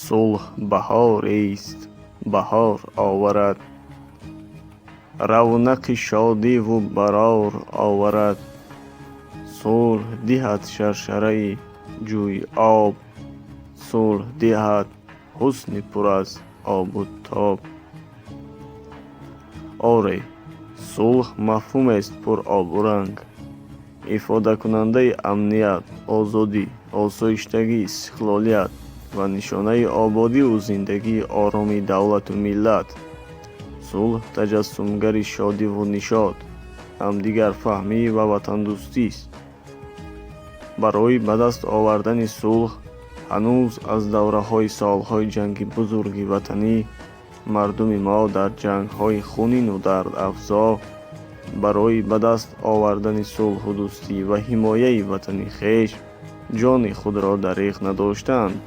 Сулҳ баҳорест, баҳор оварад, равнақи шодиву барор оварад. Сулҳ диҳад шаршараи ҷӯи об, сулҳ диҳад ҳусни пур аз обу тоб. Оре, сулҳ мафҳумест пуробуранг, ифодакунандаи амният, озодӣ, осоиштагӣ, истиқлолият ва нишонаи ободиву зиндагии ороми давлату миллат. Сулҳ таҷассумгари шодиву нишот, ҳамдигарфаҳмӣ ва ватандӯстист. Барои ба даст овардани сулҳ ҳанӯз аз давраҳои солҳои Ҷанги Бузурги Ватанӣ мардуми мо дар ҷангҳои хунину дардафзо барои ба даст овардани сулҳу дӯстӣ ва ҳимояи ватани хеш ҷони худро дареғ надоштаанд.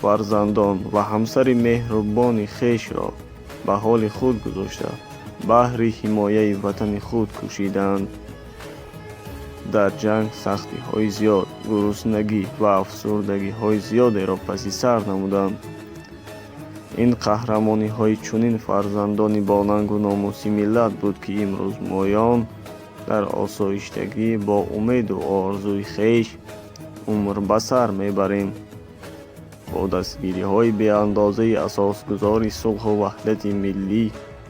Фарзандон ва ҳамсари меҳрубони хешро ба ҳоли худ гузошта, баҳри ҳимояи ватани худ кӯшидаанд. Дар ҷанг сахтиҳои зиёд, гуруснагӣ ва афсурдагиҳои зиёдеро паси сар намуданд. Ин қаҳрамониҳои чунин фарзандони бонангу номуси миллат буд, ки имрӯз моён дар осоиштагӣ бо умеду орзуи хеш умр ба сар мебарем. Бо дастгириҳои беандозаи Асосгузори сулҳу ваҳдати миллӣ,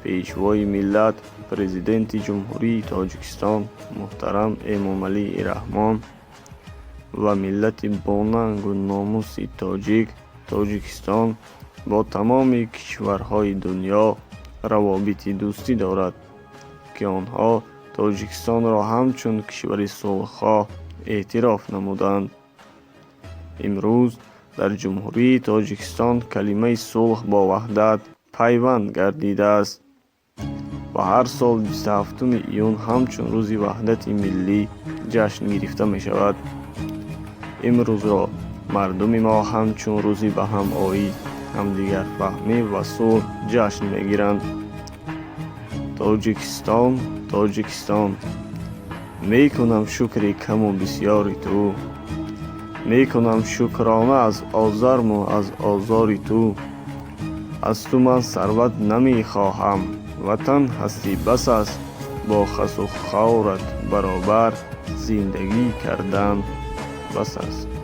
Пешвои миллат, Президенти Ҷумҳурии Тоҷикистон муҳтарам Эмомалӣ Раҳмон ва миллати бонангу номуси тоҷик, Тоҷикистон бо тамоми кишварҳои дунё равобити дӯстӣ дорад, ки онҳо Тоҷикистонро ҳамчун кишвари сулҳхоҳ эътироф намуданд. Имрӯз дар Ҷумҳурии Тоҷикистон калимаи сулҳ бо ваҳдат пайванд гардидааст ва ҳар сол 27 июн ҳамчун Рӯзи ваҳдати миллӣ ҷашн гирифта мешавад. Имрӯзро мардуми мо ҳамчун рӯзи ба ҳамоӣ, ҳамдигарфаҳмӣ ва сулҳ ҷашн мегиранд. Тоҷикистон, Тоҷикистон, мекунам шукри каму бисёри ту, мекунам шукрона аз озарму аз озори ту. Аз ту ман сарват намехоҳам, ватан ҳастӣ бас аст, бо хасу хорат баробар зиндагӣ кардан бас аст.